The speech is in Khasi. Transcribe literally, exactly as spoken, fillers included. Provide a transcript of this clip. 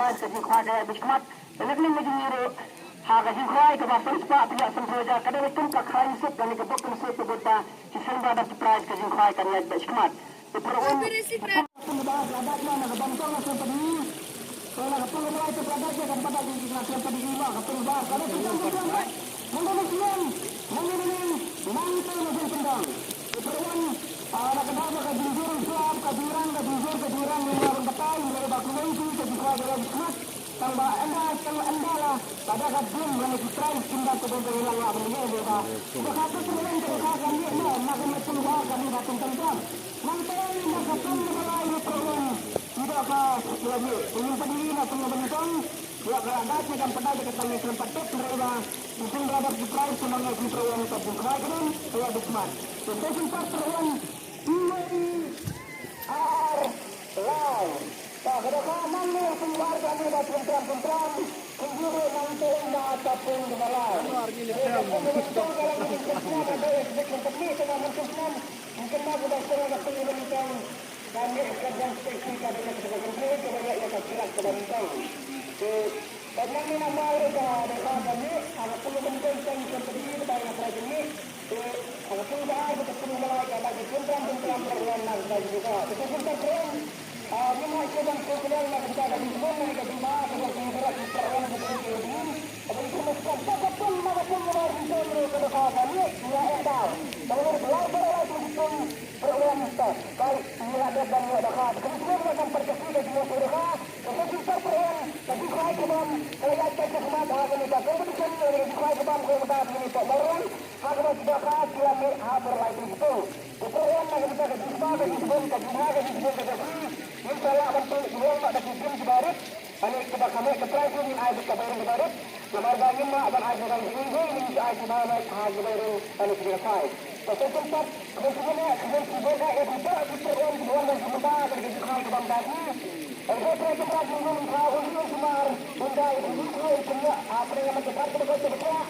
Ka jingkhwai ka ïaid bad shmat. Lane ka jingïaroh ha ka jingkhwai kaba pynspah pynïaid pynpro ja ka dei kum ka khlaiñ suk lane ka bok pynsuh pynbud ba ki seng ba dap ki prize ka jingkhwai kan ïaid bad shmat. Te para wan. Tang ba ynda, tang ynda la, pada ka bun lane ki trai kin da ka bun ka ilang la bun ne ba. Ba ka tu tu len tang ka ka ni no, ma ka ma tu ha ka ni ba tang tang tang. Nang tang ynda ka tang ba lai ni ko len. Ida ka la ni, yin pa ni na tang ba ni tang. Ya ka la da ka jam pada ka tang ni tang pat tang ba. Tang ba da ki trai sama ngai ki trai ka bun ka ka ni, ya bukmat. Tu tu pat tang. Iwei ar lai. Ka ka dohkha nang ne sumar ka ne ba pun tram pun tram. Kunjuru nang te ma ta pun de lai. Ka pun de tong ka lang ni sumar ka dei sumar ka ni sumar ka sumar. Mungkin ma ka ba sumar ka pun de tong. Ka ne ka jam spesi ka dei ka ba kan ka ba ya ka kirak ka ba tong. Ka nang ne nama ka dohkha ka ne ka pun de tong tong ka pun de ba ya ka ni. Haba ki dohkha ki la mih ha bar lai ki jingpang. Ki para wan na ka bynta ka jingkpa ka jingkbun ka jingkha ka jingkbun ka jingkha. Ngin sa lah ban pynlong bad ki jingkbun ki barit. Ani kaba ka mih ka trai ki ngin ai bad ka barit ka barit. Namar ba ngin lah ban ai ka jingkbun ngin ai ki barit ha ki barit ani ki jingkha. Ka session pat ka session ne ka session ki bun ka e ki para ki para wan ki wan ki jingkpa ka jingkha ka bam da ki. Ai ka trai ka trai ki ngin kha un ki sumar un da ki jingkha ki ngin ai ka trai ka trai ka trai.